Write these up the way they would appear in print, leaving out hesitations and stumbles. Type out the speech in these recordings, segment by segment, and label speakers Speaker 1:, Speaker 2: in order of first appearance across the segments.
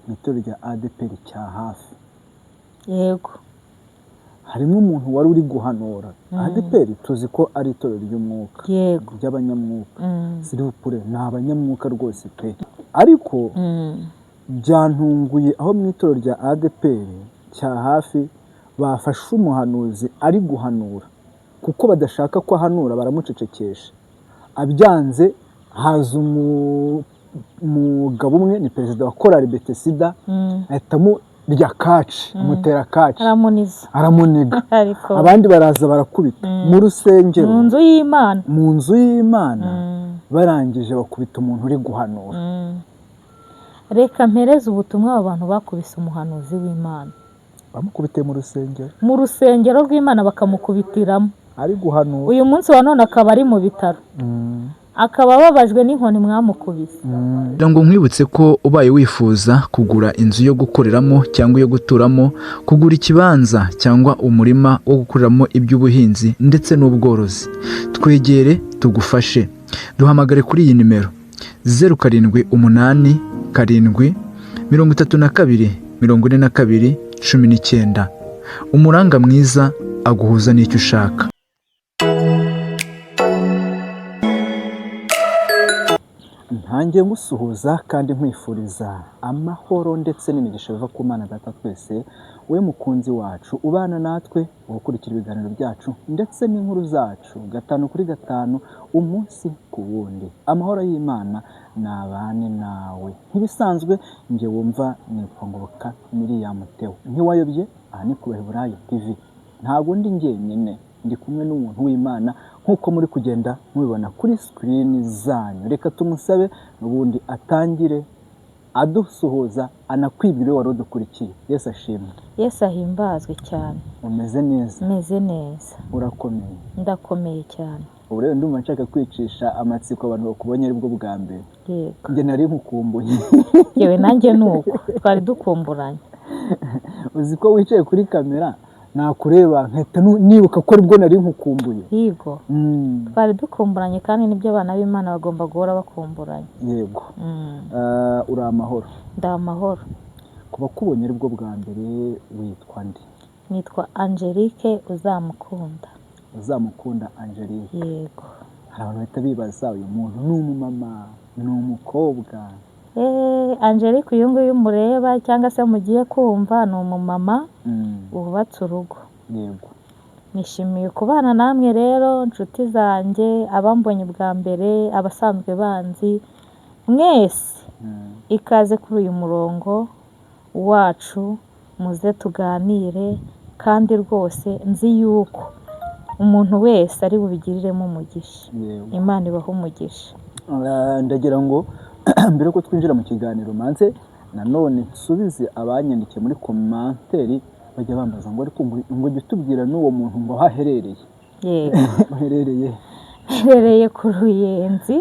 Speaker 1: Mu itorero rya ADEPR cya hafi.
Speaker 2: Yego.
Speaker 1: Harimo umuntu wari uri guhanura. ADEPR tuzi ko ari itorero ry'umwuka,
Speaker 2: Yego.
Speaker 1: ry'abanyamwuka. Sirivupure ni abanyamwuka rwose pe, ariko byantunguye aho mu itorero rya ADEPR cya hafi bafashe umuhanuzi ari guhanura, kuko badashaka ko ahanura baramucecekesha. Abyanze haza umugabo umwe, ni perezida wa korali Betesida, ahita amurya kaci, amutera kaci.
Speaker 2: Aramuniza.
Speaker 1: Aramuniga.
Speaker 2: Ariko
Speaker 1: abandi baraza barakubita mu rusengero.
Speaker 2: Mu nzu y'Imana.
Speaker 1: Mu nzu y'Imana. Barangije bakubita umuntu uri guhanura.
Speaker 2: Reka mpereze ubutumwa abo bantu bakubise umuhanuzi w'Imana.
Speaker 1: Bamukubitiye mu rusengero.
Speaker 2: Mu rusengero rw'Imana bakamukubitiramo
Speaker 1: ari guhanura.
Speaker 2: Uyu munsi wa none akaba ari mu bitaro, akaba ababajwe n'inkoni mwamukubise.
Speaker 3: Kugira ngo nkwibutse ko ubaye wifuza kugura inzu yo gukoreramo cyangwa iyo guturamo, kugura ikibanza cyangwa umurima wo gukoreramo iby'ubuhinzi ndetse n'ubworozi, twegere tugufashe. Duhamagare kuri iyi nimero: 0787 32 42 19. Umuranga mwiza aguhuza n'icyo ushaka.
Speaker 1: Ntangiye ngusuhuza kandi nkwifuriza amahoro ndetse n'imigisha biva ku Mana Data twese, we mukunzi wacu ubana natwe, ukurikira ibiganiro byacu ndetse n'inkuru zacu gatanu kuri gatanu, umunsi ku wundi. Amahoro y'Imana nabane nawe. Nk'ibisanzwe njye wumva nitwa Ngoboka Miriam Theo. Ntiwayobye, aha ni ku Baheburayo TV. Ntabwo ndi njyenyine, ndi kumwe n'umuntu w'Imana nk'uko muri kugenda mubibona kuri sikirini zanyu. Reka tumusabe n'ubundi atangire adusuhuza, anakwibwira wari udukurikiye. Yesu ashimwe.
Speaker 2: Yesu ahimbazwe cyane.
Speaker 1: Umeze neza?
Speaker 2: Meze neza.
Speaker 1: Urakomeye?
Speaker 2: Ndakomeye cyane.
Speaker 1: Ubu rero ndumva nshaka kwicisha amatsiko abantu bakubonye aribwo bwa mbere.
Speaker 2: Yego.
Speaker 1: Njye nari nkukumbuye.
Speaker 2: Yewe, nanjye ni uko, twari dukumburanye.
Speaker 1: Uzi ko wicaye kuri kamera nakureba nkahita nibuka ko aribwo nari nkukumbuye.
Speaker 2: Yego. Twari dukumburanye, kandi nibyo, abana b'Imana bagomba guhora bakumburanye.
Speaker 1: Yego. Uri amahoro?
Speaker 2: Ndi amahoro.
Speaker 1: Ku bakubonye aribwo bwa mbere, witwa nde?
Speaker 2: Nitwa Angelique Uzamukunda.
Speaker 1: Uzamukunda Angelique.
Speaker 2: Yego.
Speaker 1: Hari abantu bahita bibaza: uyu muntu ni umumama, ni umukobwa?
Speaker 2: Angelique uyu nguyu mureba cyangwa se mugiye kumva ni umumama wubatse urugo. Nishimiye kubana namwe rero, inshuti zanjye, abambonye bwa mbere, abasanzwe banzi mwese, ikaze kuri uyu murongo wacu, muze tuganire. Kandi rwose nzi yuko umuntu wese ari bubigiriremo umugisha. Imana ibahe umugisha.
Speaker 1: Ndagira ngo mbere yuko twinjira mu kiganiro manze nanone nsubize abanyandikiye muri commentaire, bajya bambaza ngo ariko ngo jya utubwira n'uwo muntu ngo aho aherereye.
Speaker 2: Yego.
Speaker 1: Uherereye?
Speaker 2: Mperereye ku Ruyenzi,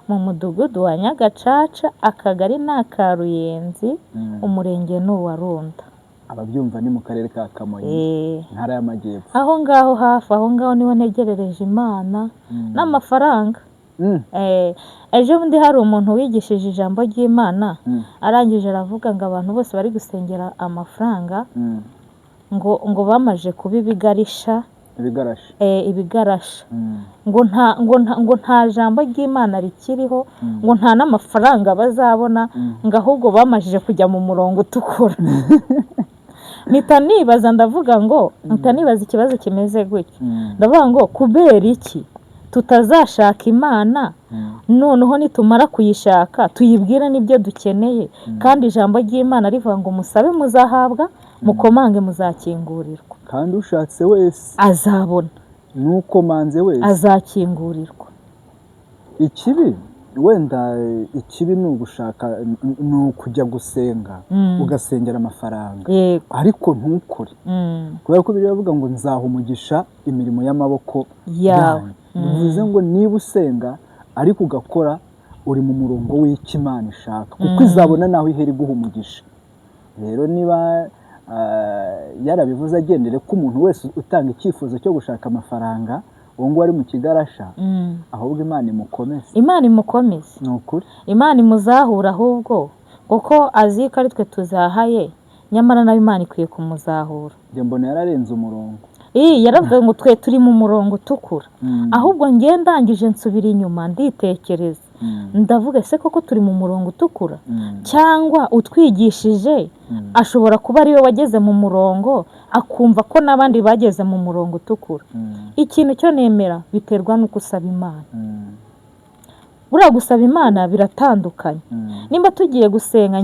Speaker 2: mu mudugudu wa Nyagacaca, akagari ni aka Ruyenzi, umurenge ni uwa Runda.
Speaker 1: Ababyumva ni mu karere ka Kamonyi, intara y'Amajyepfo.
Speaker 2: Aho ngaho, hafi aho ngaho niho ntegerereje Imana n'amafaranga. Ejo bundi hari umuntu wigishije ijambo ry'Imana, arangije aravuga ngo abantu bose bari gusengera amafaranga, ngo bamaje kuba ibigarisha.
Speaker 1: Ibigarasha.
Speaker 2: Ibigarasha. Ngo nta jambo ry'Imana rikiriho, ngo nta n'amafaranga bazabona, ngo ahubwo bamajije kujya mu murongo utukura. Mpita nibaza, ndavuga ngo, mpita nibaza ikibazo kimeze gutya. Ndavuga ngo kubera iki tutazashaka Imana, noneho nitumara kuyishaka tuyibwire n'ibyo dukeneye, kandi ijambo ry'Imana rivuga ngo musabe muzahabwa, mukomange muzakingurirwa?
Speaker 1: Kandi ushatse wese
Speaker 2: azabona,
Speaker 1: n'ukomanze wese
Speaker 2: azakingurirwa.
Speaker 1: Ikibi wenda, ikibi ni ugushaka, ni ukujya gusenga, ugasengera amafaranga, ariko ntukore, kubera ko biravuga ngo nzaha umugisha imirimo y'amaboko
Speaker 2: yawe.
Speaker 1: Yanyu. Bivuze ngo niba usenga ariko ugakora, uri mu murongo w'icyo Imana ishaka, kuko izabona naho ihera iguha umugisha. Rero niba yarabivuze agendere ko umuntu wese utanga icyifuzo cyo gushaka amafaranga, uwo nguwo ari mu kigarasha, ahubwo Imana imukomeze.
Speaker 2: Imana imukomeze.
Speaker 1: Ni ukuri.
Speaker 2: Imana imuzahura ahubwo, Kuko azi ko ari twe tuzahaye, nyamara nawe Imana ikwiye kumuzahura.
Speaker 1: Njye mbona yararenze umurongo.
Speaker 2: Iyi yaravuze ngo twe turi mu murongo utukura. Ahubwo njye ndangije nsubira inyuma nditekereza, ndavuga: ese koko turi mu murongo utukura, cyangwa utwigishije ashobora kuba ariwe wageze mu murongo akumva ko n'abandi bageze mu murongo utukura? Ikintu cyo nemera, biterwa n'uko usaba Imana. Buriya gusaba Imana biratandukanye. Nimba tugiye gusenga,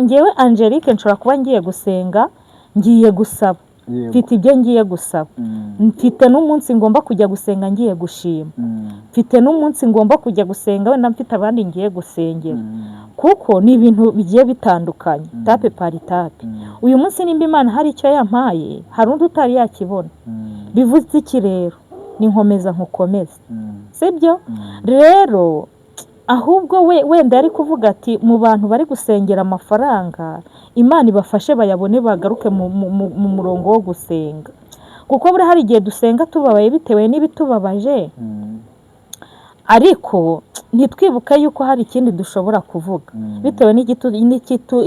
Speaker 2: ngewe Angelique nshobora kuba ngiye gusenga, ngiye gusaba, mfite ibyo ngiye gusaba, mfite n'umunsi ngomba kujya gusenga ngiye gushima, mfite n'umunsi ngomba kujya gusenga wenda mfite abandi ngiye gusengera, kuko ni ibintu bigiye bitandukanye, étape par étape. Uyu munsi nimba Imana hari icyo yampaye, hari undi utari yakibona. Bivuze iki rero? Ni nkomeza nkukomeze, sibyo? Rero ahubwo we wenda yari kuvuga ati mu bantu bari gusengera amafaranga, Imana ibafashe bayabone, bagaruke mu murongo wo gusenga, kuko buriya hari igihe dusenga tubabaye bitewe n'ibitubabaje, ariko ntitwibuke yuko hari ikindi dushobora kuvuga bitewe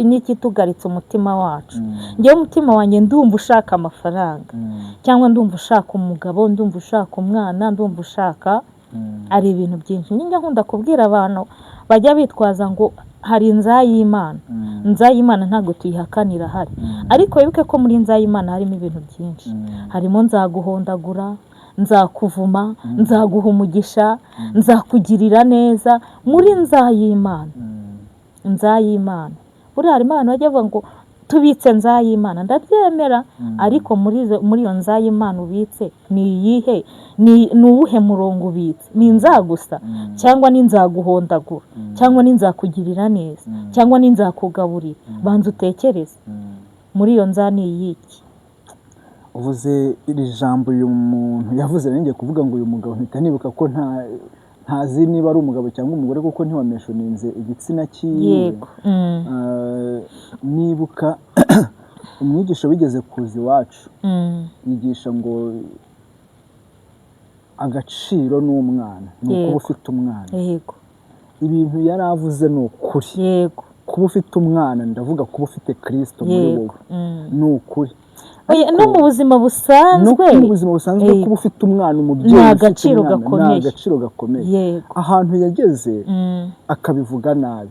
Speaker 2: n'ikitugaritse umutima wacu. Ngewe umutima wanjye ndumva ushaka amafaranga, cyangwa ndumva ushaka umugabo, ndumva ushaka umwana, ndumva ushaka, ari ibintu byinshi. Njya nkunda kubwira abantu bajya bitwaza ngo hari nzayimana. Nzayimana ntabwo tuyihakanira, ahari, ariko wibuke ko muri nzayimana harimo ibintu byinshi. Harimo nzaguhondagura, nzakuvuma, nzaguha umugisha, nzakugirira neza muri nzayimana. Nzayimana buriya harimo abantu bajya bavuga ngo tubitse nzayimana, ndabyemera, ariko muri iyo nzayimana ubitse ni iyihe? Ni uwuhe murongo ubitse? Ni nzagusa, cyangwa ni nzaguhondagura, cyangwa ni nzakugirira neza, cyangwa ni nzakugaburira? Banza utekereze, muri iyo nza ni iyiki?
Speaker 1: Uvuze iri jambo uyu muntu yavuze, ngiye kuvuga ngo uyu mugabo, mpita nibuka ko ntazi niba ari umugabo cyangwa umugore, kuko ntiwamentioninze igitsina cyiwe.
Speaker 2: Yego.
Speaker 1: Nibuka umwigisha wigeze kuza iwacu, yigisha ngo agaciro ni umwana, ni ukuba ufite umwana. Ibintu yari avuze ni ukuri. Kuba ufite umwana, ndavuga kuba ufite Kirisito muri wowe, ni ukuri.
Speaker 2: Oya, no mu buzima
Speaker 1: no
Speaker 2: busanzwe.
Speaker 1: Mu buzima busanzwe, kuba ufite umwana, umubyeyi
Speaker 2: Ni
Speaker 1: ufite
Speaker 2: agaciro
Speaker 1: umwana, ni
Speaker 2: gakomeye.
Speaker 1: agaciro gakomeye. Ahantu yageze akabivuga nabi,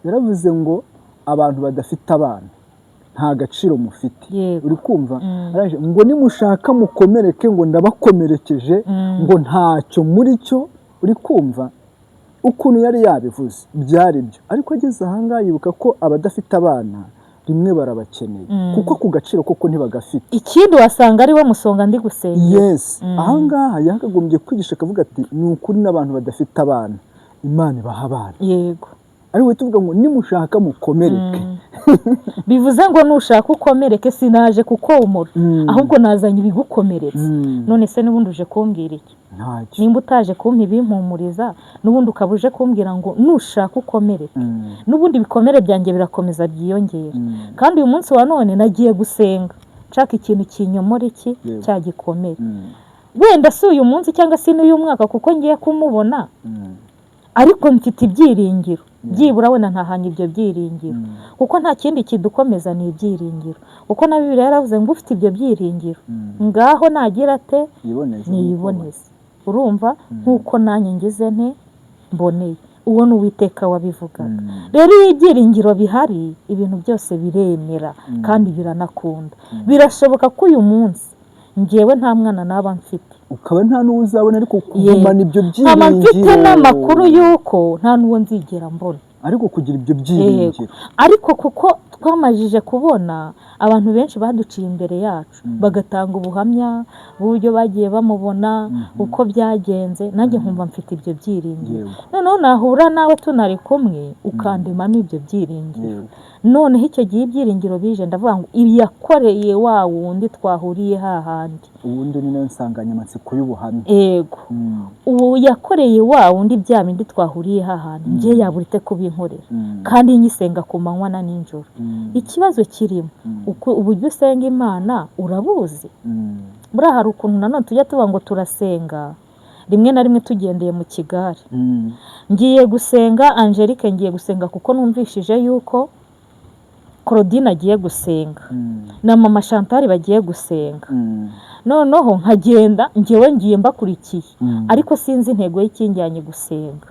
Speaker 1: yaravuze ngo abantu badafite abana nta gaciro mufite. Uri kumva? Arangije ngo nimushaka mukomereke, ngo ndabakomerekeje, ngo ntacyo muri cyo. Uri kumva ukuntu yari yabivuze? Byari byo, ariko ageze ahangaha yibuka ko abadafite abana rimwe barabakeneye, kuko ku gaciro koko ntibagafite.
Speaker 2: Ikindi wasanga ari we musonga ndi gusengera.
Speaker 1: Yes, ahangaha yakagombye kwigisha akavuga ati ni ukuri n'abantu badafite abana Imana ibaha abana. Ariko tuvuga ngo nimushaka mukomereke.
Speaker 2: Bivuze ngo nushaka ukomereke, sinaje kukomora, ahubwo nazanye ibigukomeretsa. None se n'ubundi uje kumbwira iki?
Speaker 1: Ntacyo.
Speaker 2: Nimba utaje kumpa ibimpumuriza, n'ubundi ukaba uje kumbwira ngo nushaka ukomereke, n'ubundi ibikomere byanjye birakomeza byiyongera. Kandi uyu munsi wa none nagiye gusenga nshaka ikintu kinyomora iki cya gikomere. Wenda si uyu munsi cyangwa se n'uyu mwaka kuko ngiye kumubona, ariko mfite ibyiringiro, byibura wenda ntahanye ibyo byiringiro, kuko nta kindi kidukomeza ni ibyiringiro, kuko na Bibiliya yaravuze ngo ufite ibyo byiringiro ngaho nagira ate?
Speaker 1: Yiboneze.
Speaker 2: Niyiboneze. Urumva, nk'uko nanjye ngize nte? Mboneye. Uwo ni Uwiteka wabivugaga. Rero iyo ibyiringiro bihari, ibintu byose biremera kandi biranakunda. Birashoboka ko uyu munsi ngewe nta mwana naba mfite,
Speaker 1: ukaba nta n'uwo uzabona, ariko kugumana ibyo
Speaker 2: nkaba mfite
Speaker 1: byiringiro,
Speaker 2: n'amakuru y'uko nta n'uwo nzigera mbona,
Speaker 1: ariko kugira ibyo byiringiro.
Speaker 2: Ariko kuko twamajije kubona abantu benshi baduciye imbere yacu, bagatanga ubuhamya bw'uburyo bagiye bamubona, uko byagenze, nanjye nkumva mfite ibyo byiringiro. Noneho nahura nawe tunari kumwe, ukandemamo ibyo byiringiro. Noneho icyo gihe ibyiringiro bije, ndavuga ngo ibi yakoreye wa wundi twahuriye hahandi.
Speaker 1: Ubundi ni nayo nsanganyamatsiko y'ubuhamya.
Speaker 2: Yego. Ubu yakoreye wa wundi bya bindi twahuriye hahandi, njye yabura ite kubinkorera, kandi nyisenga ku manywa na nijoro? Ikibazo kirimo, uko uburyo usenga Imana urabuzi? Buriya hari ukuntu nanone tujya tuvuga ngo turasenga, rimwe na rimwe tugendeye mu kigare. Ngiye gusenga Angelique, ngiye gusenga kuko numvishije yuko Claudine agiye gusenga na mama Chantal bagiye gusenga, noneho nkagenda ngewe ngiye mbakurikiye, ariko sinzi intego y'ikinjyanye gusenga,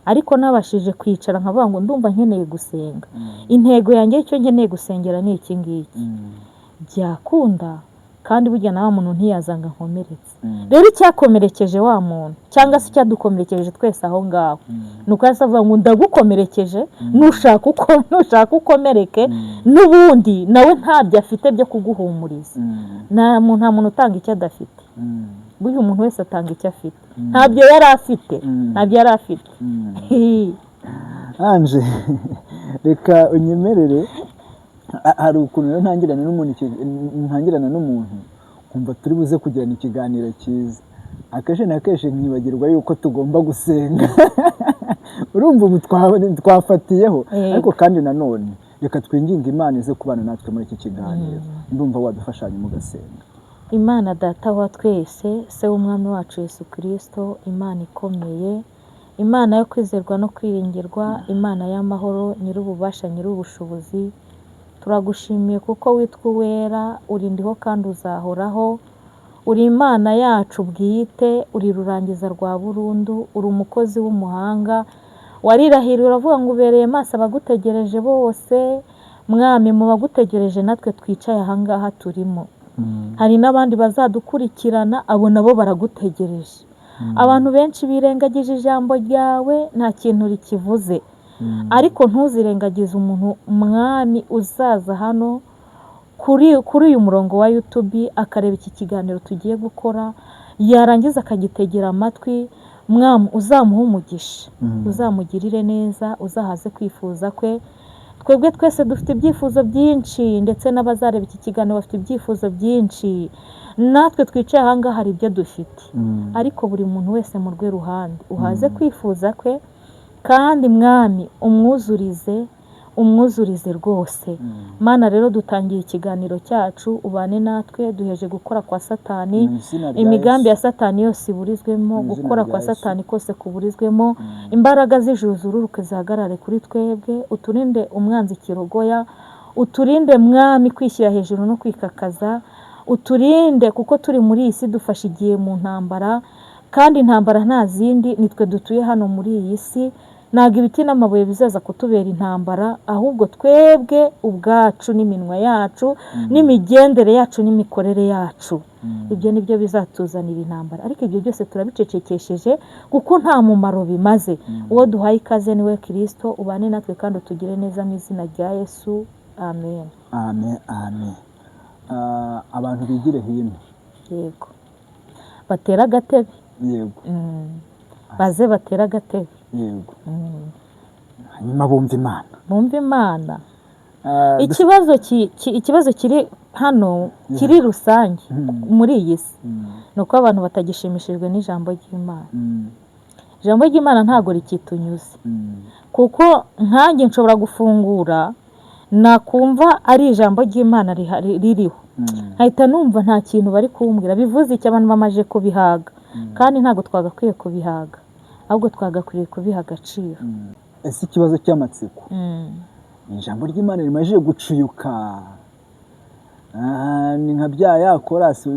Speaker 2: ariko nabashije kwicara nkavuga ngo ndumva nkeneye gusenga, intego yanjye icyo nkeneye gusengera ni iki ngiki, byakunda. Kandi burya na wa muntu ntiyazanga nkomeretse. Rero icyakomerekeje wa muntu cyangwa se icyadukomerekeje twese aho ngaho, ni uko yahise avuga ngo ndagukomerekeje, nushaka ukomereke, n'ubundi nawe ntabyo afite byo kuguhumuriza. Nta muntu utanga icyo adafite, burya umuntu wese atanga icyo afite. Ntabyo yari afite, ntabyo yari afite.
Speaker 1: Anje, reka unyemerere, hari ukuntu rero ntangirana n'umuntu nkumva turi buze kugirana ikiganiro cyiza, akenshi na kenshi nkibagirwa yuko tugomba gusenga. Urumva ubu twafatiyeho, ariko kandi nanone reka twinginge Imana ize kubana natwe muri iki kiganiro. Ndumva wadufashanya mugasenga.
Speaker 2: Imana Data wa twese, Se w'Umwami wacu Yesu Kirisito, Imana ikomeye, Imana yo kwizerwa no kwiringirwa, Imana y'amahoro, nyir'ububasha, nyir'ubushobozi, turagushimiye kuko witwa Uwera, urindiho kandi uzahoraho, uri Imana yacu bwite, uri rurangiza rwa burundu, uri umukozi w'umuhanga, warirahiriye uravuga ngo ubereye maso abagutegereje bose. Mwami, mu bagutegereje natwe twicaye ahangaha turimo, hari n'abandi bazadukurikirana, abo nabo baragutegereje. Abantu benshi birengagije ijambo ryawe, nta kintu rikivuze, ariko ntuzirengagize umuntu, Mwami, uzaza hano kuri uyu murongo wa YouTube akareba iki kiganiro tugiye gukora, yarangiza akagitegera amatwi. Mwami, uzamuhe umugisha, uzamugirire neza, uzahaze kwifuza kwe. Twebwe twese dufite ibyifuzo byinshi, ndetse n'abazareba iki kiganiro bafite ibyifuzo byinshi, natwe twicaye aha ngaha hari ibyo dufite, ariko buri muntu wese mu rwe ruhande uhaze kwifuza kwe, kandi Mwami umwuzurize, umwuzurize rwose. Mana, rero dutangiye ikiganiro cyacu, ubane natwe, duheje gukora kwa Satani, imigambi ya Satani yose iburizwemo, gukora kwa Satani kose kuburizwemo, imbaraga z'ijuru zururuke zihagarare kuri twebwe, uturinde umwanzi kirogoya, uturinde Mwami kwishyira hejuru no kwikakaza, uturinde kuko turi muri iyi si dufashe igihe mu ntambara, kandi intambara nta zindi, nitwe dutuye hano muri iyi si. Ntabwo ibiti n'amabuye bizaza kutubera intambara, ahubwo twebwe ubwacu n'iminwa yacu n'imigendere yacu n'imikorere yacu, ibyo ni byo bizatuzanira intambara. Ariko ibyo byose turabicecekesheje kuko nta mumaro bimaze. Uwo duhaye ikaze niwe Kirisito, ubane natwe kandi utugire neza mu izina rya Yesu, amen.
Speaker 1: Amen, amen. Abantu bigire hino.
Speaker 2: Yego, batera agatebe.
Speaker 1: Yego.
Speaker 2: Baze batera agatebe.
Speaker 1: Yego. Hanyuma bumva Imana.
Speaker 2: Bumva Imana. Ikibazo kiri hano kiri rusange muri iyi si, ni uko abantu batagishimishijwe n'ijambo ry'Imana. Ijambo ry'Imana ntabwo rikitunyuze, kuko nkanjye nshobora gufungura nakumva ari ijambo ry'Imana ririho, nkahita numva nta kintu bari kumbwira. Bivuze icyo abantu bamaze kubihaga, kandi ntabwo twagakwiye kubihaga, ahubwo twagakwiriye kubiha agaciro.
Speaker 1: Ese ikibazo cy'amatsiko, ijambo ry'Imana rimaze gucuyuka, ni nka bya ya korasi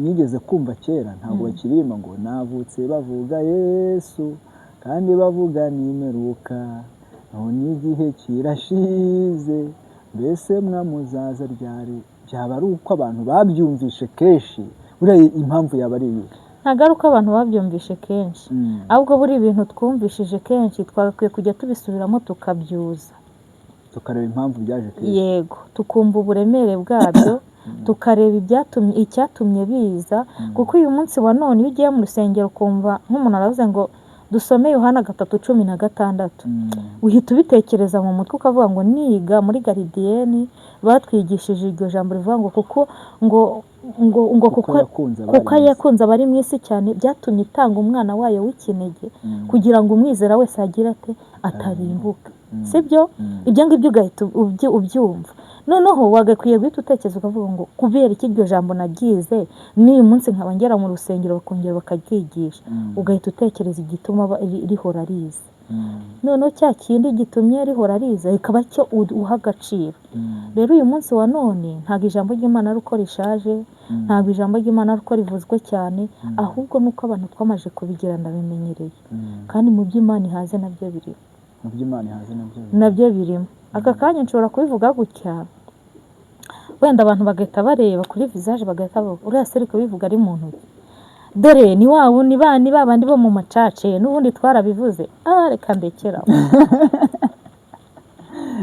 Speaker 1: mwigeze kumva kera, ntabwo bakiririmba ngo navutse bavuga Yesu kandi bavuga n'imeruka, none igihe kirashize, mbese mwamuzaza ryari? Byaba ari uko abantu babyumvishe kenshi? Buriya impamvu yaba ari iyihe?
Speaker 2: Ntabwo ari uko abantu babyumvishe kenshi, ahubwo buri ibintu twumvishije kenshi twagakwiye kujya tubisubiramo tukabyuza,
Speaker 1: tukareba impamvu byaje kenshi.
Speaker 2: Yego, tukumva uburemere bwabyo, tukareba icyatumye biza. Kuko uyu munsi wa none iyo ugiye mu rusengero ukumva nk'umuntu aravuze ngo dusome Yohana 3:16, uhita ubitekereza mu mutwe ukavuga ngo niga muri garidiyeni batwigishije iryo jambo rivuga ngo kuko ngo ngo ngo kuko yakunze abari mu isi cyane, byatumye itanga umwana wayo w'ikinege kugira ngo umwizera wese agire ate atarimbuka. Sibyo? Ibyo ngibyo ugahita ubyumva, noneho wagakwiye guhita utekereza ukavuga ngo kubera iki iryo jambo nabyize n'uyu munsi nkaba ngera mu rusengero bakongera bakaryigisha, ugahita utekereza igituma rihora riza. Noneho cya kindi gitumye rihora riza rikaba cyo uha agaciro. Rero uyu munsi wa none ntabwo ijambo ry'Imana ari uko rishaje, ntabwo ijambo ry'Imana ari uko rivuzwe cyane, ahubwo ni uko abantu twamaze kubigira ndabimenyereye. Kandi mu by'Imana ihaze nabyo birimo.
Speaker 1: Mu by'Imana ihaze nabyo birimo.
Speaker 2: Nabyo birimo. Aka kanya nshobora kubivuga gutya, wenda abantu bagahita bareba kuri visage bagahita bavuga uriya se ari kubivuga ari mu ntoki. Dore ni wa wundi ni ba bandi bo mu macace n'ubundi twarabivuze. Reka ndekera.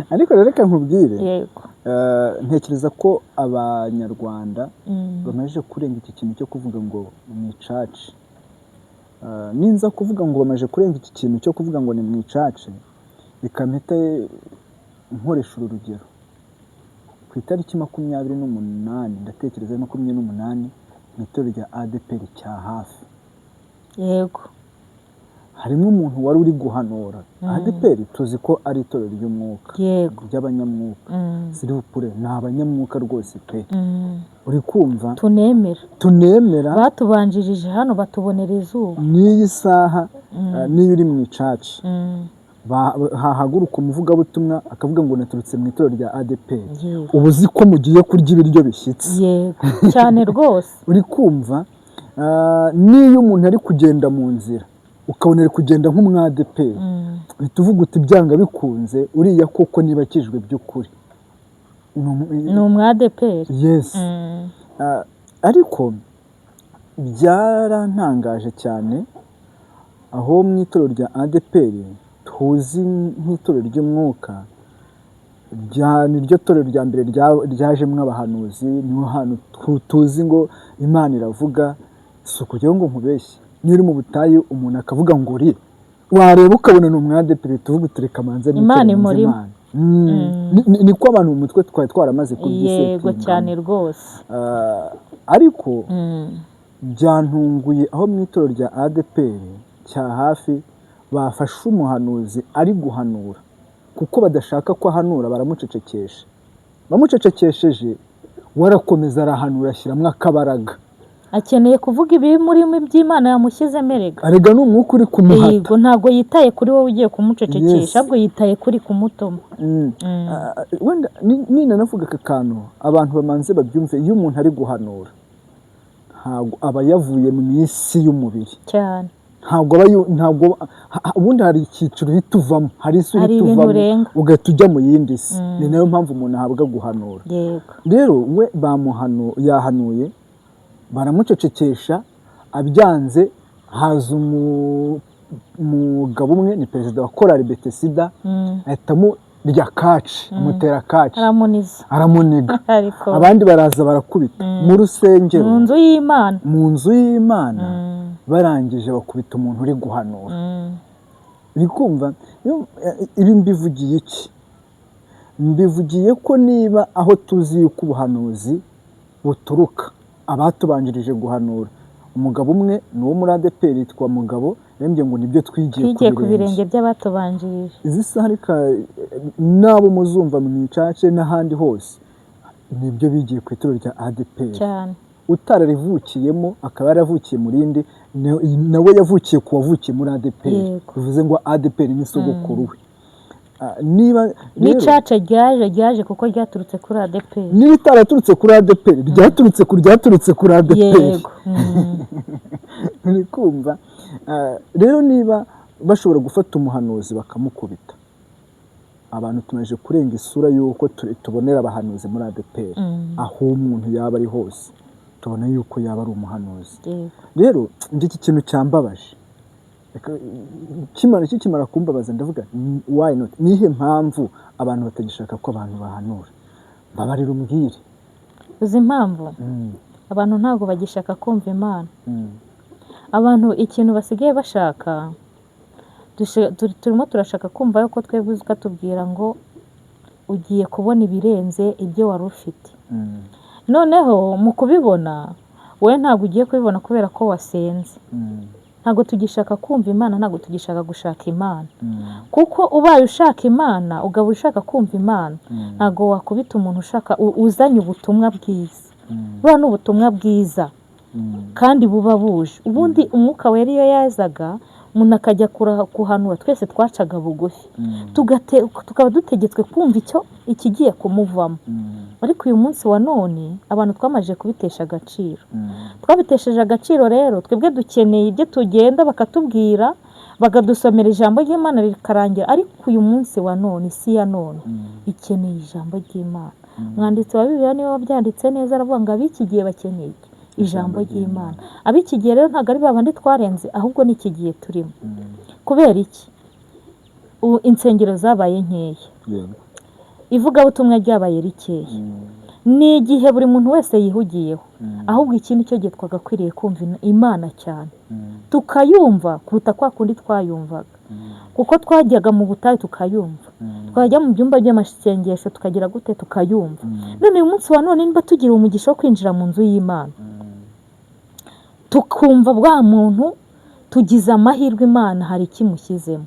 Speaker 1: Ariko rero reka nkubwire.
Speaker 2: Yego.
Speaker 1: Ntekereza ko Abanyarwanda bamaze kurenga iki kintu cyo kuvuga ngo mu icace. Ninza kuvuga ngo bamaze kurenga iki kintu cyo kuvuga ngo ni mu icace, reka mpite nkoresha uru rugero. Ku itariki 28, ndatekereza ari 28, mu itorero rya ADEPR cya hafi.
Speaker 2: Yego.
Speaker 1: Harimo umuntu wari uri guhanura. ADEPR tuzi ko ari itorero ry'umwuka, ry'abanyamwuka. Sirivupure ni abanyamwuka rwose pe. Uri kumva?
Speaker 2: Tunemera.
Speaker 1: Tunemera.
Speaker 2: Batubanjirije hano batubonera izuba.
Speaker 1: N'iyi saha, niyo uri mu icaci, hahaguruka umuvugabutumwa akavuga ngo naturutse mu itorero rya ADEPR, uba uzi ko mugiye kurya ibiryo bishyitse.
Speaker 2: Yego, cyane rwose.
Speaker 1: Uri kumva? Niyo umuntu ari kugenda mu nzira ukabona ari kugenda nk'umwadeperi, uhita uvuga uti byanga bikunze uriya koko niba akijwe by'ukuri
Speaker 2: ni umwadeperi.
Speaker 1: Yes. Ariko byarantangaje cyane aho mu itorero rya ADEPR tuzi nk'itorero ry'umwuka, niryo torero rya mbere ryajemwo abahanuzi, niho hantu tuzi ngo Imana iravuga. Si ukugira ngo nkubeshye, niyo uri mu butayu umuntu akavuga ngo uri, wareba ukabona ni umwadeperi, tuvuga uti reka manze nicare
Speaker 2: Imana
Speaker 1: nze
Speaker 2: imurimo.
Speaker 1: Imana. Niko abantu mu mutwe twari twaramaze
Speaker 2: Yego, cyane
Speaker 1: kubyisetingamo.
Speaker 2: rwose.
Speaker 1: Ariko byantunguye aho mu itorero rya ADEPR cya hafi bafashe umuhanuzi ari guhanura, kuko badashaka ko ahanura baramucecekesha. Bamucecekesheje warakomeza arahanura ashyiramo akabaraga.
Speaker 2: Akeneye kuvuga ibiri murimo iby'Imana yamushyizemo erega.
Speaker 1: Arega ni umwuka uri kumuhata.
Speaker 2: Yego, ntabwo yitaye kuri wowe ugiye kumucecekesha, ahubwo yitaye kuri kumutuma.
Speaker 1: Wenda ninanavuga aka kantu abantu bamanze babyumve, iyo umuntu ari guhanura ntabwo aba yavuye mu isi y'umubiri.
Speaker 2: Cyane.
Speaker 1: Ntabwo aba ntabwo ubundi hari icyiciro uhita uvamo, hari isi
Speaker 2: Hari
Speaker 1: uhita
Speaker 2: ibintu
Speaker 1: uvamo
Speaker 2: urenga.
Speaker 1: ugahita ujya mu yindi si. Ni nayo mpamvu umuntu ahabwa guhanura. Rero we yahanuye baramucecekesha, abyanze haza umugabo umwe ni perezida wa korali Betesida, ahita amurya kaci, amutera kaci,
Speaker 2: Aramuniza.
Speaker 1: aramuniga.
Speaker 2: Ariko
Speaker 1: abandi baraza barakubita mu rusengero,
Speaker 2: mu nzu y'Imana.
Speaker 1: Mu nzu y'Imana. Barangije bakubita umuntu uri guhanura. Uri kumva? Ibi mbivugiye iki? Mbivugiye ko niba aho tuzi yuko ubuhanuzi buturuka, abatubanjirije guhanura, umugabo umwe ni uwo muri ADEPR yitwa Mugabo, yambwiye ngo nibyo twigiye
Speaker 2: Twigiye
Speaker 1: ku
Speaker 2: ku
Speaker 1: birenge
Speaker 2: birenge by'abatubanjirije.
Speaker 1: Izi saha reka n'abo muzumva mu icace n'ahandi hose nibyo bigiye ku itorero rya ADEPR.
Speaker 2: Cyane.
Speaker 1: Utararivukiyemo akaba yaravukiye mu rindi, nawe yavukiye ku wavukiye muri ADEPR. Bivuze ngo ADEPR ni sogokuru we. Niba rero
Speaker 2: N'icaca ryaje kuko ryaturutse kuri ADEPR.
Speaker 1: Niba itaraturutse kuri ADEPR, ryaturutse ku ryaturutse kuri ADEPR.
Speaker 2: Yego.
Speaker 1: Uri kumva? Rero niba bashobora gufata umuhanuzi bakamukubita, abantu tumaze kurenga isura y'uko tubonera abahanuzi muri ADEPR. Aho umuntu yaba ari hose tubona yuko yaba ari umuhanuzi. Rero njye iki kintu cyambabaje. Kikimara kumbabaza ndavuga why not, nihe mpamvu abantu batagishaka ko abantu bahanura? Mbabarira umbwire.
Speaker 2: Uzi impamvu? Abantu ntabwo bagishaka kumva Imana. Abantu ikintu basigaye bashaka, turimo turashaka kumva yuko twebwe ukatubwira ngo ugiye kubona ibirenze ibyo wari ufite. Noneho mu kubibona wowe ntabwo ugiye kubibona kubera ko wasenze. Ntabwo tugishaka kumva Imana, ntabwo tugishaka gushaka Imana. Kuko ubaye ushaka Imana, ugaba ushaka kumva Imana, ntabwo wakubita umuntu ushaka uzanye ubutumwa bwiza. Buriya ni ubutumwa bwiza kandi buba buje. Ubundi umwuka wera iyo yazaga Umuntu akajya kuhanura, twese twacaga bugufi, tukaba dutegetswe kumva icyo ikigiye kumuvamo. Ariko uyu munsi wa none abantu twamaze kubitesha agaciro. Twabitesheje agaciro rero, twebwe dukeneye ibyo tugenda bakatubwira, bakadusomera ijambo ry'Imana rikarangira. Ariko uyu munsi wa none, isi ya none ikeneye ijambo ry'Imana. Umwanditsi wa Bibiliya niwe wabyanditse neza, aravuga ngo ab'iki gihe bakeneye iki? Ijambo ry'Imana. Ab'iki gihe rero ntabwo ari babandi twarenze, ahubwo ni iki gihe turimo. Kubera iki? Ubu insengero zabaye nkeya, ivugabutumwa ryabaye rikeya, ni igihe buri muntu wese yihugiyeho. Ahubwo iki ni cyo gihe twagakwiriye kumva Imana cyane, tukayumva kuruta kwa kundi twayumvaga, kuko twajyaga mu butayu tukayumva, twajya mu byumba by'amasengesho tukagira gute, tukayumva. None uyu munsi wa none niba tugira umugisha wo kwinjira mu nzu y'Imana, tukumva bwa muntu, tugize amahirwe, Imana hari ikimushyizemo,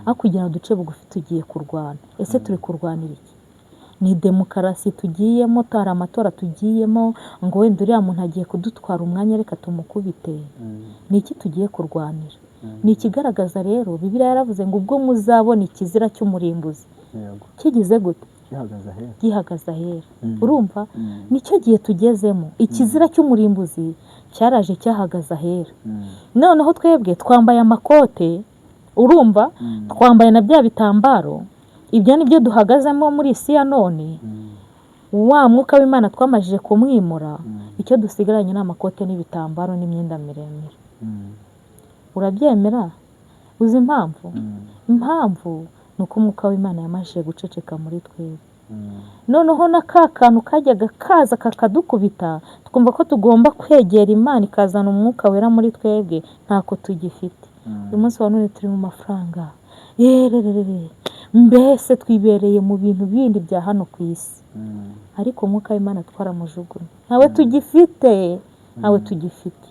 Speaker 2: aho kugira ngo duce bugufi tugiye kurwana. Ese turi kurwanira iki? Ni demokarasi tugiyemo, hari amatora tugiyemo, ngo wenda uriya muntu agiye kudutwara umwanya, reka tumukubite. Ni iki tugiye kurwanira? Ni ikigaragaza rero, Bibiliya yaravuze ngo ubwo muzabona ikizira cy'umurimbuzi kigize gute?
Speaker 1: Gihagaze ahera.
Speaker 2: Gihagaze ahera. Urumva nicyo gihe tugezemo. Ikizira cy'umurimbuzi cyaraje, cyahagaze ahera. Noneho twebwe twambaye amakote, urumva, twambaye na bya bitambaro, ibyo ni byo duhagazemo muri isi ya none. Wa mwuka w'Imana twamajije kumwimura, icyo dusigaranye ni amakote n'ibitambaro n'imyenda miremire. Urabyemera? Uzi impamvu? Impamvu ni uko umwuka w'Imana yamajije guceceka muri twebwe. Noneho na ka kantu kajyaga kaza kakadukubita, twumva ko tugomba kwegera Imana ikazana umwuka wera muri twebwe, ntako tugifite. Uyu munsi wa none turi mu mafaranga, yererere, mbese twibereye mu bintu bindi bya hano ku isi, ariko umwuka w'Imana twaramujugunye, ntawe tugifite, ntawe tugifite.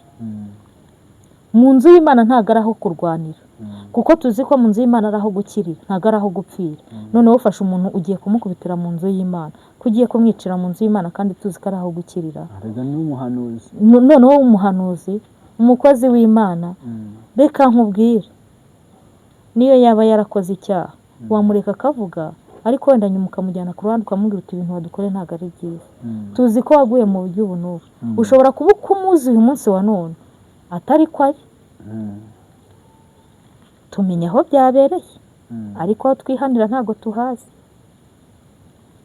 Speaker 2: Mu nzu y'Imana ntabwo ari aho kurwanira, kuko tuzi ko mu nzu y'Imana ari aho gukirira, ntabwo ari aho gupfira. Noneho ufashe umuntu ugiye kumukubitira mu nzu y'Imana, ko ugiye kumwicira mu nzu y'Imana kandi tuzi ko ari aho gukirira.
Speaker 1: Erega ni umuhanuzi.
Speaker 2: Noneho umuhanuzi, umukozi w'Imana, reka nkubwire, niyo yaba yarakoze icyaha wamureka akavuga, ariko wenda nyuma ukamujyana ku ruhande ukamubwira uti ibintu wadukoreye ntabwo ari byiza, tuzi ko waguye mu buryo ubu n'ubu. Ushobora kuba uko umuzi uyu munsi wa none atari ko ari, tumenya aho byabereye, ariko aho twihanira ntabwo tuhazi.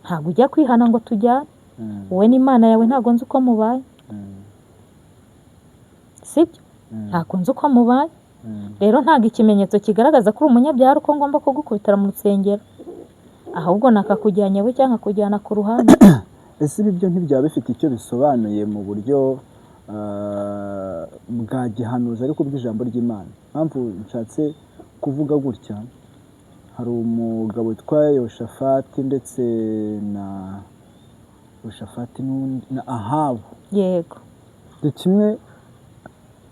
Speaker 2: Ntabwo ujya kwihana ngo tujyane, wowe n'Imana yawe ntabwo nzi uko mubaye, sibyo? Ntabwo nzi uko mubaye. Rero ntabwo ikimenyetso kigaragaza ko uri umunyabyaha ari uko ngomba kugukubitira mu rusengero, ahubwo nakakujyanye we cyangwa nkakujyana ku ruhande.
Speaker 1: Ese ibi byo ntibyaba bifite icyo bisobanuye mu buryo bwa gihanuzi ariko bw'ijambo ry'Imana? Impamvu nshatse kuvuga gutya, hari umugabo witwa Yoshafati ndetse na Yoshafati n'undi na Ahabu. Ni kimwe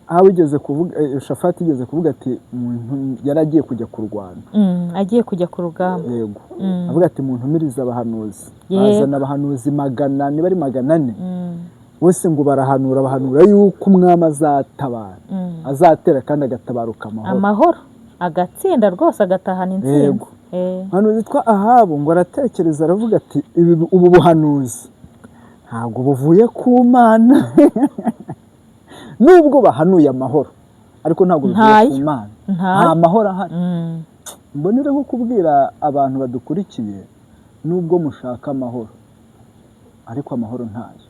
Speaker 1: Ahabu yigeze kuvuga, Yoshafati yigeze kuvuga ati umuntu yari agiye kujya kurwana.
Speaker 2: Agiye kujya ku rugamba.
Speaker 1: Yego. Avuga ati muntumirize abahanuzi. Bazana abahanuzi 400, niba ari 400. Bose ngo barahanura, bahanura yuko umwami azatabara, azatera kandi agatabaruka amahoro.
Speaker 2: Amahoro, agatsinda rwose, agatahana intsinzi.
Speaker 1: Umuhanuzi witwa Ahabu ngo aratekereza, aravuga ati ubu buhanuzi ntabwo buvuye ku Mana. Nubwo bahanuye amahoro, ariko ntabwo bivuye ku Mana. Nta mahoro ahari. Mbonere nko kubwira abantu badukurikiye, nubwo mushaka amahoro, ariko amahoro ntayo.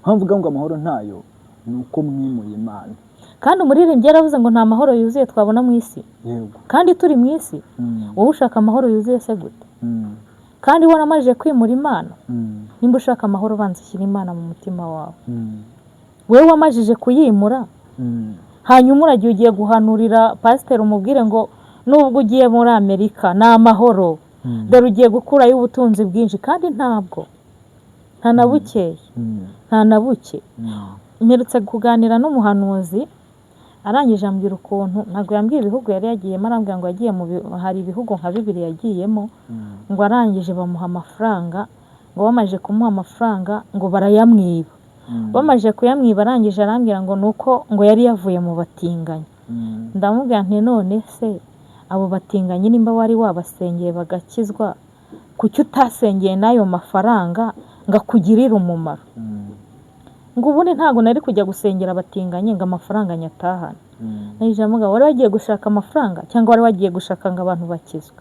Speaker 1: Mpamvu mvuga ngo amahoro ntayo, ni uko mwimuye Imana.
Speaker 2: Kandi umuririmbyi yaravuze ngo nta mahoro yuzuye twabona mu isi. Kandi turi mu isi. Wowe ushaka amahoro yuzuye se gute? Kandi waramajije kwimura Imana. Nimba ushaka amahoro, banza ushyire Imana mu mutima wawe. Wowe wamajije kuyimura, hanyuma uragiye ugiye guhanurira pasiteri, umubwire ngo nubwo ugiye muri Amerika ni amahoro, dore ugiye gukurayo ubutunzi bwinshi, kandi ntabwo, nta na bukeya, nta na buke. Mperutse kuganira n'umuhanuzi, arangije ambwira ukuntu, ntabwo yambwiye ibihugu yari yagiyemo, arambwira ngo yagiye mu hari ibihugu nka 2 yagiyemo, ngo arangije bamuha amafaranga, ngo bamaze kumuha amafaranga ngo barayamwiba. Bamaze kuyamwiba, arangije arambwira ngo ni uko ngo yari yavuye mu batinganyi. Ndamubwira nti none se abo batinganyi nimba wari wabasengeye bagakizwa, kuki utasengeye n'ayo mafaranga ngo akugirire umumaro? Ngo ubundi ntabwo nari kujya gusengera abatinganyi ngo amafaranga nyatahane. Mugabo, wari wagiye gushaka amafaranga cyangwa wari wagiye gushaka ngo abantu bakizwe?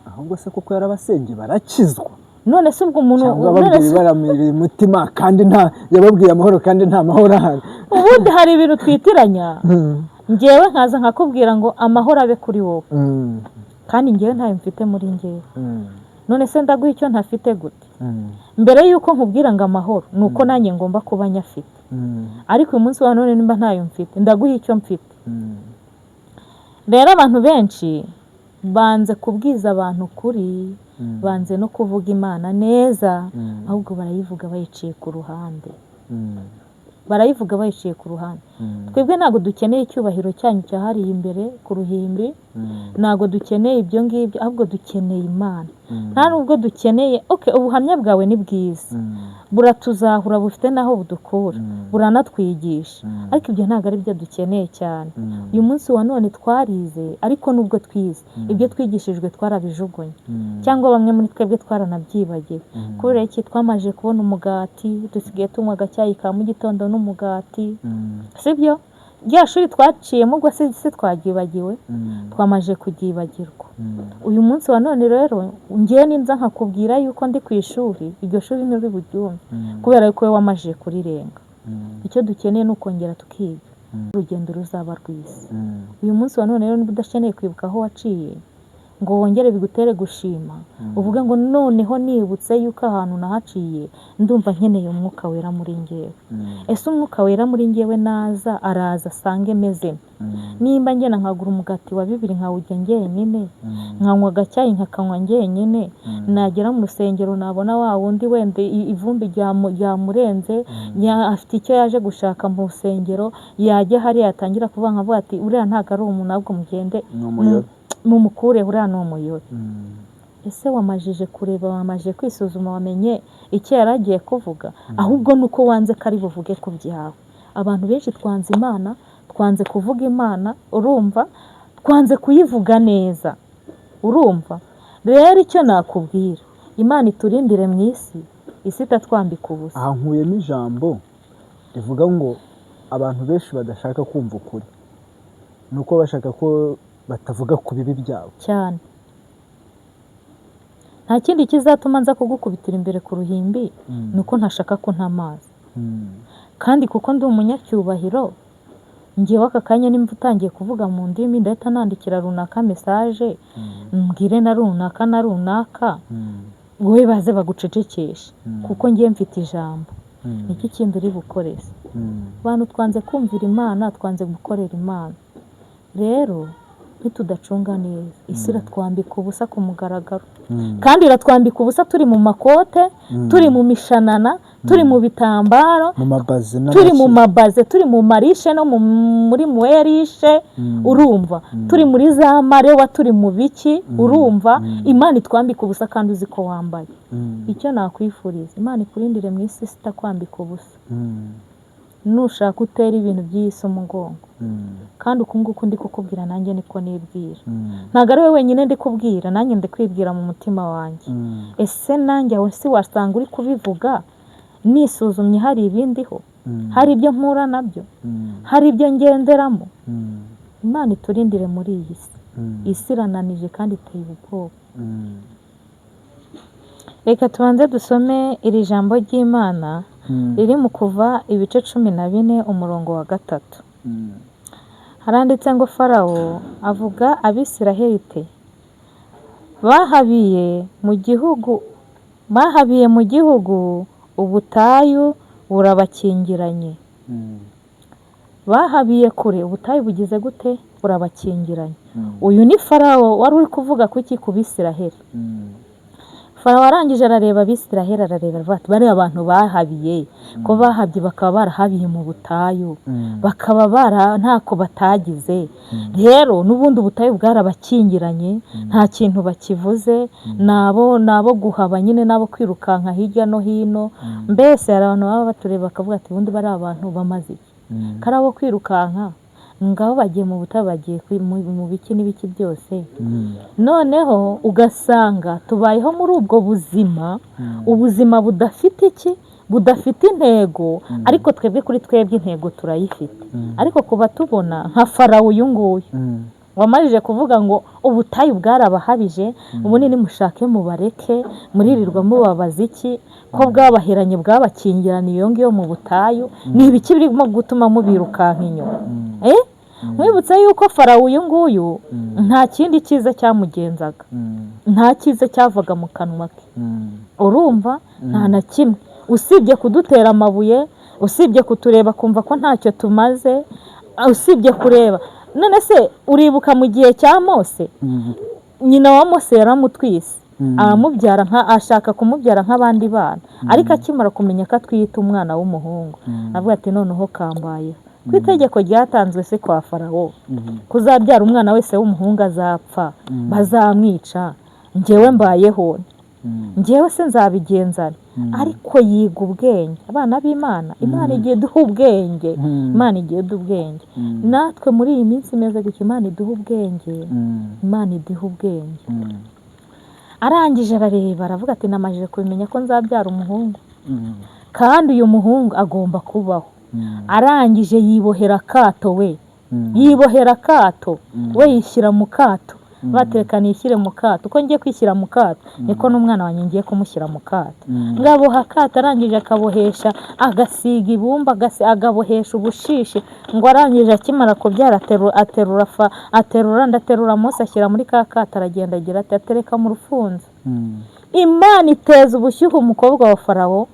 Speaker 1: Ahubwo se kuko yarabasengeye barakizwa.
Speaker 2: None se ubwo umuntu
Speaker 1: cyangwa ababwiye baramiriye umutima kandi nta yababwiye amahoro kandi nta mahoro ahari.
Speaker 2: Ubundi hari ibintu twitiranya. Ngewe nkaza nkakubwira ngo amahoro abe kuri wowe, kandi ngewe ntayo mfite muri ngewe. None se ndaguha icyo ntafite gute? Mbere y'uko nkubwira ngo amahoro ni uko nanjye ngomba kuba nyafite, ariko uyu munsi wa none nimba ntayo mfite ndaguha icyo mfite. Rero abantu benshi banze kubwiza abantu ukuri, banze no kuvuga Imana neza, ahubwo barayivuga bayiciye ku ruhande. Barayivuga bayiciye ku ruhande. Twebwe ntabwo dukeneye icyubahiro cyanyu cyahariye imbere ku ruhimbi, ntabwo dukeneye ibyo ngibyo, ahubwo dukeneye Imana. Nta nubwo dukeneye ubuhamya bwawe ni bwiza, buratuzahura, bufite n'aho budukura, buranatwigisha, ariko ibyo ntabwo ari byo dukeneye cyane. Uyu munsi wa none twarize, ariko nubwo twize ibyo twigishijwe twarabijugunye, cyangwa bamwe muri twebwe twaranabyibagiwe. Kubera iki? Twamaze kubona umugati, dusigaye tunywa agacyayi ka mu gitondo n'umugati, sibyo? Rya shuri twaciyemo ubwo si twagyibagiwe, twamaze kuryibagirwa. Uyu munsi wa none rero ngewe ninza nkakubwira yuko ndi ku ishuri, iryo shuri nturi buryumve kubera yuko wowe wamajije kurirenga. Icyo dukeneye ni ukongera tukiga, urugendo ruzaba rwiza. Uyu munsi wa none rero niba udakeneye kwibuka aho waciye ngo wongere bigutere gushima, uvuge ngo noneho nibutse yuko ahantu nahaciye ndumva nkeneye umwuka wera muri ngewe. Ese umwuka wera muri ngewe naza araza asange meze? Nimba ngenda nkagura umugati wa 2 nkawurya njyenyine, nkanywa agacyayi nkakanywa njyenyine, nagera mu rusengero nabona wa wundi wenda ivumbi ryamurenze, afite icyo yaje gushaka mu rusengero, yajya hariya yatangira kuvuga nkavuga ati uriya ntabwo ari umuntu, ahubwo mugende mumukure, uriya ni umuyobe. Ese wamajije kureba, wamajije kwisuzuma, wamenye icyo yari agiye kuvuga? Ahubwo ni uko wanze ko ari buvuge ku byawe. Abantu benshi twanze Imana, twanze kuvuga Imana, urumva, twanze kuyivuga neza, urumva. Rero icyo nakubwira, Imana iturindire mu isi, isi itatwambika ubusa.
Speaker 1: Aha nkuyemo ijambo rivuga ngo abantu benshi badashaka kumva ukuri, ni uko bashaka ko batavuga ku bibi byabo
Speaker 2: cyane. Nta kindi kizatuma nza kugukubitira imbere ku ruhimbi, ni uko ntashaka ko ntamazi. Kandi kuko ndi umunyacyubahiro, ngewe aka kanya nimba utangiye kuvuga mu ndimi ndahita nandikira runaka mesaje, mbwire na runaka na runaka, wowe baze bagucecekeshe, kuko ngewe mfite ijambo. Niki kindi uri bukoreze? Abantu twanze kumvira Imana, twanze gukorera Imana. Rero ntitudacunga neza, isi iratwambika ubusa ku mugaragaro. Kandi iratwambika ubusa turi mu makote, turi mu mishanana, turi mu bitambaro, turi mu mabaze, turi mu marishe no muri muwerishe, urumva, turi muri za marewa, turi mu biki, urumva. Imana itwambika ubusa kandi uzi ko wambaye. Icyo nakwifuriza, Imana ikurindire mu isi itakwambika ubusa. Nushaka utera ibintu by'iyi si umugongo, kandi uku nguku ndi kukubwira nanjye niko nibwira. Ntabwo ari wowe wenyine ndi kubwira, nanjye ndi kwibwira mu mutima wanjye. Ese nanjye aho si wasanga uri kubivuga nisuzumye hari ibindiho, hari ibyo mpura nabyo, hari ibyo ngenderamo. Imana iturindire muri iyi si. Isi irananije kandi iteye ubwoba. Reka tubanze dusome iri jambo ry'Imana riri mu Kuva ibice 14 umurongo wa 3. Haranditse ngo Farawo avuga Abisiraheli te, bahabiye mu gihugu ubutayu burabakingiranye. Bahabiye kure, ubutayu bugize gute? Burabakingiranye. Uyu ni Farawo wari uri kuvuga kuki ku Bisiraheli. Farawo arangije arareba Abisiraheli, arareba aravuga ati bariya abantu bahabiye, ko bahabye bakaba barahabiye mu butayu, bakaba bara ntako batagize. Rero n'ubundi ubutayu bwarabakingiranye, nta kintu bakivuze, nabo guhaba nyine, nabo kwirukanka hirya no hino. Mbese hari abantu baba batureba bakavuga ati ubundi bari abantu bamaze iki? Kari abo kwirukanka, Ngabo bagiye mu butayu, bagiye mu biki n'ibiki byose. Noneho ugasanga tubayeho muri ubwo buzima, ubuzima budafite iki, budafite intego, ariko twebwe kuri twebwe intego turayifite. Ariko kuba tubona nka Farawo uyu nguyu wamajije kuvuga ngo ubutayu bwarabahabije, ubundi nimushake mubareke, muririrwa mubabaza iki, ko bwabaheranye bwabakingiraniye iyo ngiyo mu butayu, ni ibiki birimo gutuma mubirukanka inyuma? Nkwibutse yuko Farawo uyu nguyu nta kindi cyiza cyamugenzaga, nta cyiza cyavaga mu kanwa ke, urumva, nta na kimwe, usibye kudutera amabuye, usibye kutureba kumva ko ntacyo tumaze, usibye kureba. None se uribuka mu gihe cya Mose, nyina wa Mose yaramutwise, aramubyara, ashaka kumubyara nk'abandi bana, ariko akimara kumenya ko atwite umwana w'umuhungu, avuga ati noneho kambayeho. Ku itegeko ryatanzwe se kwa Farawo, kuzabyara umwana wese w'umuhungu azapfa, bazamwica, njyewe mbayeho, njyewe se nzabigenzana. Ariko yiga ubwenge, abana b'Imana, Imana igiye iduha ubwenge, Imana igiye iduha ubwenge. Natwe muri iyi minsi imeze gutya, Imana iduha ubwenge, Imana iduha ubwenge. Arangije arareba, aravuga ati namajije kubimenya ko nzabyara umuhungu, kandi uyu muhungu agomba kubaho. Arangije yibohera akato, we yibohera akato, we yishyira mu kato, batereka nishyire mu kato, uko ngiye kwishyira mu kato niko n'umwana wanjye ngiye kumushyira mu kato. Ngaboha akato, arangije akabohesha, agasiga ibumba, agabohesha ubushishi. Ngo arangije akimara kubyara aterura aterura ndaterura Mose ashyira muri ka kato, aragenda agira ati atereka mu rufunzo. Imana iteza ubushyuhe umukobwa wa Farawo,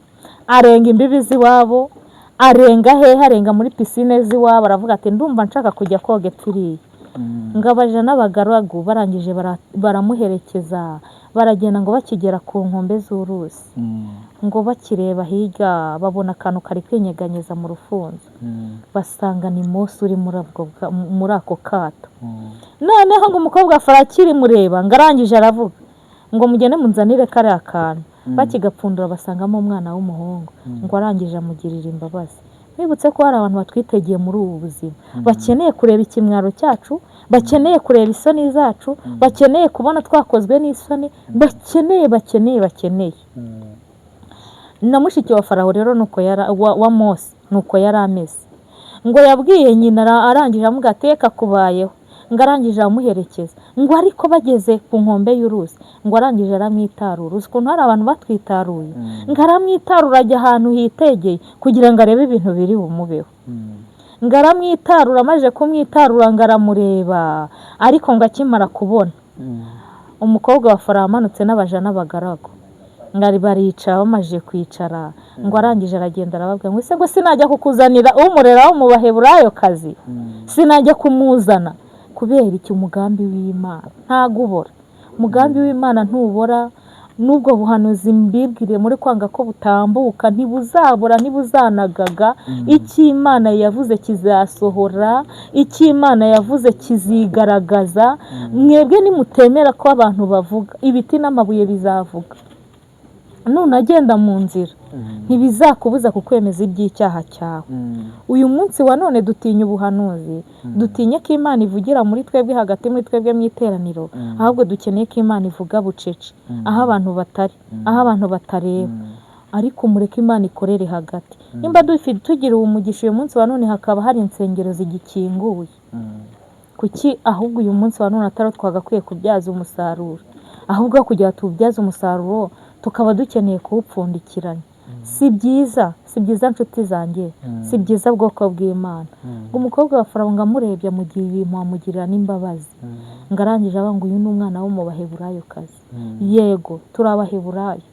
Speaker 2: arenga imbibi z'iwabo, arenga hehe, arenga muri pisine z'iwabo, aravuga ati ndumva nshaka kujya koga epfiriye. Ngabaja n'abagaragu barangije baramuherekeza, baragenda. Ngo bakigera ku nkombe z'uruzi, ngo bakireba hirya babona akantu kari kwinyeganyeza mu rufunzo, basanga ni Mose uri muri ako kato. Noneho ngo umukobwa wa Farawo akirimureba, ngo arangije aravuga ngo mugende munzanire kariya kantu. Bakigapfundura basangamo umwana w'umuhungu. Ngo arangije amugirira imbabazi. Mwibutse ko hari abantu batwitegeye muri ubu buzima, bakeneye kureba ikimwaro cyacu, bakeneye kureba isoni zacu, bakeneye kubona twakozwe n'isoni, bakeneye bakeneye bakeneye. Na mushiki wa Farawo rero nuko yara wa Mose nuko yari ameze. Ngo yabwiye nyina, arangije amuga ateka kubayeho, ngo arangije aramuherekeza. Ngo ariko bageze ku nkombe y'uruzi, ngo arangije aramwitarura. Uzi ukuntu hari abantu batwitaruye? Ngo aramwitarura, ajya ahantu hitegeye kugira ngo arebe ibintu biri bumubeho. Ngo aramwitarura, amaze kumwitarura ngo aramureba, ariko ngo akimara kubona umukobwa wa Farawo amanutse n'abaja n'abagaragu, ngo baricara, bamaze kwicara, ngo arangije aragenda arababwira ngo ese ngo sinajya kukuzanira umurera wo mu Baheburayo kazi, sinajya kumuzana? Kubera iki? Umugambi w'Imana ntago ubora, umugambi w'Imana ntubora. N'ubwo buhanuzi mbibwiriye muri kwanga ko butambuka, ntibuzabura, ntibuzanagaga. Icyo Imana yavuze kizasohora, icyo Imana yavuze kizigaragaza. Mwebwe nimutemera ko abantu bavuga, ibiti n'amabuye bizavuga. Nunagenda mu nzira ntibizakubuza kukwemeza iby'icyaha cyawe. Uyu munsi wa none dutinya ubuhanuzi, dutinye ko Imana ivugira muri twebwe, hagati muri twebwe mu iteraniro. Ahubwo dukeneye ko Imana ivuga bucece, aho abantu batari, aho abantu batareba, ariko mureke Imana ikorere hagati. Nimba tugira uwo mugisha uyu munsi wa none hakaba hari insengero zigikinguye, kuki ahubwo uyu munsi wa none atari twagakwiye kubyaza umusaruro? Ahubwo kugira tuwubyaze umusaruro tukaba dukeneye kuwupfundikiranya. Si byiza, si byiza nshuti zanjye, si byiza bwoko bw'Imana. Ngo umukobwa wa Farawo ngo amurebye amugirira impuhwe, amugirira n'imbabazi. Ngo arangije avuga ngo uyu ni umwana wo mu Baheburayo kazi. Yego, turi Abaheburayo,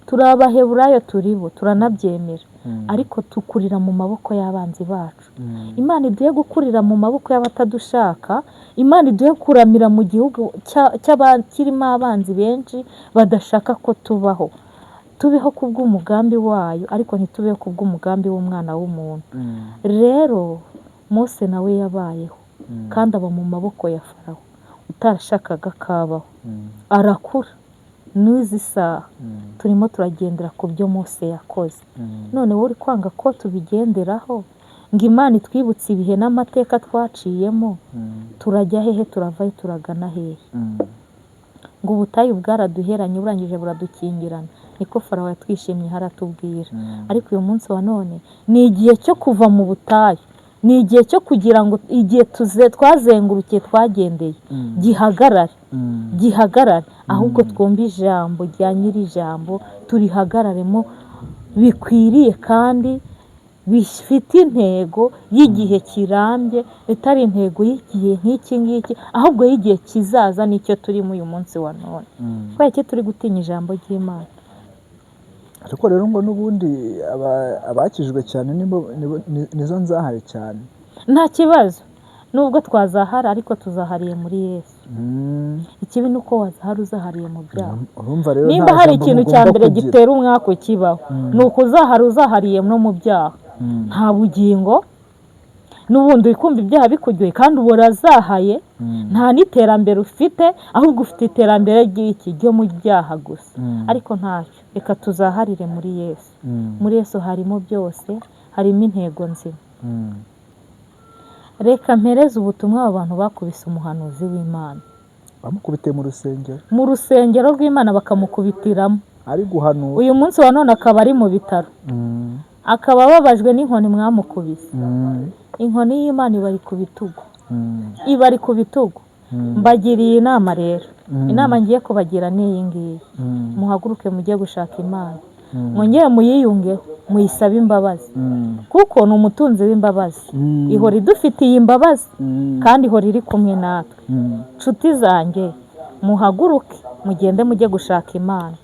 Speaker 2: turi Abaheburayo, turi bo, turanabyemera, ariko tukurira mu maboko y'abanzi bacu. Imana iduhe gukurira mu maboko y'abatadushaka, Imana iduhe kuramira mu gihugu kirimo abanzi benshi badashaka ko tubaho. Tubeho kubw'umugambi wayo, ariko ntitubeho kubw'umugambi w'umwana w'umuntu. Rero Mose nawe yabayeho kandi aba mu maboko ya Farawo utarashakaga kabaho, arakura. N'izi saha turimo turagendera ku byo Mose yakoze. None wowe uri kwanga ko tubigenderaho. Ngo Imana itwibutse ibihe n'amateka twaciyemo, turajya hehe, turavayo, turagana hehe? Ngo ubutayu bwaraduheranye, burangije buradukingirana, niko Farawo yatwishimye haratubwira. Ariko uyu munsi wa none ni igihe cyo kuva mu butayu, ni igihe cyo kugira ngo igihe twazengurukiye, twagendeye, gihagarare, gihagarare, ahubwo twumve ijambo rya nyiri ijambo, turihagararemo bikwiriye kandi bifite intego y'igihe kirambye, itari intego y'igihe nk'iki ngiki, ahubwo y'igihe kizaza, nicyo turimo uyu munsi wa none. Kubera iki turi gutinya ijambo ry'Imana?
Speaker 1: Ariko rero ngo n'ubundi abakijwe cyane nizo nzahaye cyane.
Speaker 2: Nta kibazo nubwo twazahara, ariko tuzahariye muri Yesu. Ikibi ni uko wazahara uzahariye mu byaha.
Speaker 1: Urumva rero
Speaker 2: nimba
Speaker 1: nta
Speaker 2: hari
Speaker 1: jambo
Speaker 2: ikintu cya
Speaker 1: mugomba
Speaker 2: mbere
Speaker 1: kugira.
Speaker 2: gitera umwaku kibaho, ni ukuzahara uzahariye no mu byaha. Nta bugingo, n'ubundi uri kumva ibyaha bikuryoheye kandi uba urazahaye. Nta n'iterambere ufite, ahubwo ufite iterambere ry'iki? Ryo mu byaha gusa. Ariko ntacyo, reka tuzaharire muri Yesu. Muri Yesu harimo byose, harimo intego nzima. Reka mpereze ubutumwa abo bantu bakubise umuhanuzi w'Imana.
Speaker 1: Bamukubitiye mu rusengero.
Speaker 2: Mu rusengero rw'Imana bakamukubitiramo
Speaker 1: ari guhanura.
Speaker 2: Uyu munsi wa none akaba ari mu bitaro, akaba ababajwe n'inkoni mwamukubise. Inkoni y'Imana ibari ku bitugu, ibari ku bitugu. Mbagiriye inama rero, inama ngiye kubagira ni iyi ngiyi: muhaguruke mujye gushaka Imana, mwongere muyiyungeho, muyisabe imbabazi, kuko ni umutunzi w'imbabazi, ihora idufitiye imbabazi kandi ihora iri kumwe natwe. Nshuti zanjye, muhaguruke mugende mujye gushaka Imana,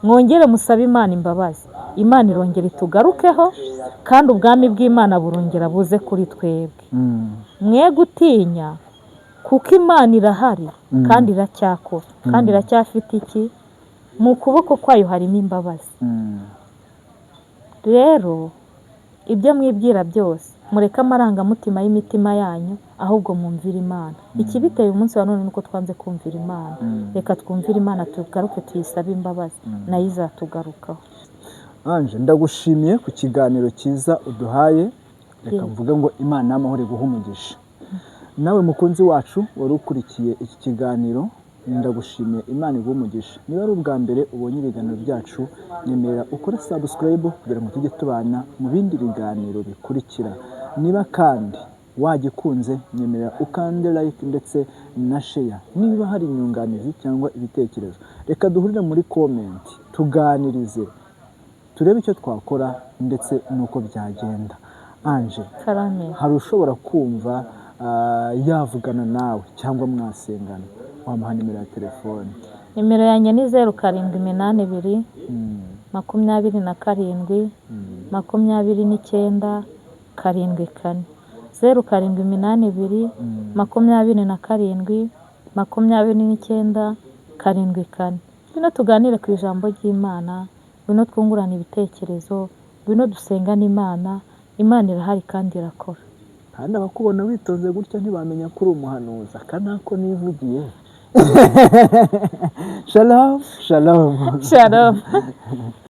Speaker 2: mwongere musabe Imana imbabazi. Imana irongera itugarukeho, kandi ubwami bw'Imana burongera buze kuri twebwe. Mwe gutinya, kuko Imana irahari kandi iracyakora, kandi iracyafite iki mu kuboko kwayo, harimo imbabazi. Rero ibyo mwibwira byose, mureke amarangamutima y'imitima yanyu, ahubwo mwumvire Imana. Ikibiteye umunsi wa none ni uko twanze kumvira Imana. Reka twumvire Imana, tugaruke tuyisabe imbabazi, nayo izatugarukaho.
Speaker 1: Ange, ndagushimiye ku kiganiro cyiza uduhaye. Reka mvuge ngo Imana y'amahoro iguhe umugisha. Nawe mukunzi wacu wari ukurikiye iki kiganiro, ndagushimiye, Imana iguhe umugisha. Niba ari ubwa mbere ubonye ibiganiro byacu, nyemerera ukore subscribe kugira ngo tujye tubana mu bindi biganiro bikurikira. Niba kandi wagikunze, nyemerera ukande like ndetse na share. Niba hari inyunganizi cyangwa ibitekerezo, reka duhurire muri comment, tuganirize, turebe icyo twakora ndetse n'uko byagenda. Ange,
Speaker 2: Karame.
Speaker 1: hari ushobora kumva yavugana nawe cyangwa mwasengana, wamuha nimero ya telefone?
Speaker 2: Nimero yanjye ni 0782 27 29 74. 0782 27 29 74. Ngwino tuganire ku ijambo ry'Imana, ngwino twungurane ibitekerezo, ngwino dusengane Imana. Imana irahari kandi irakora.
Speaker 1: Kandi abakubona witonze gutya ntibamenya ko uri umuhanuzi. Aka nako nivugiye. Shalom, shalom.
Speaker 2: Shalom.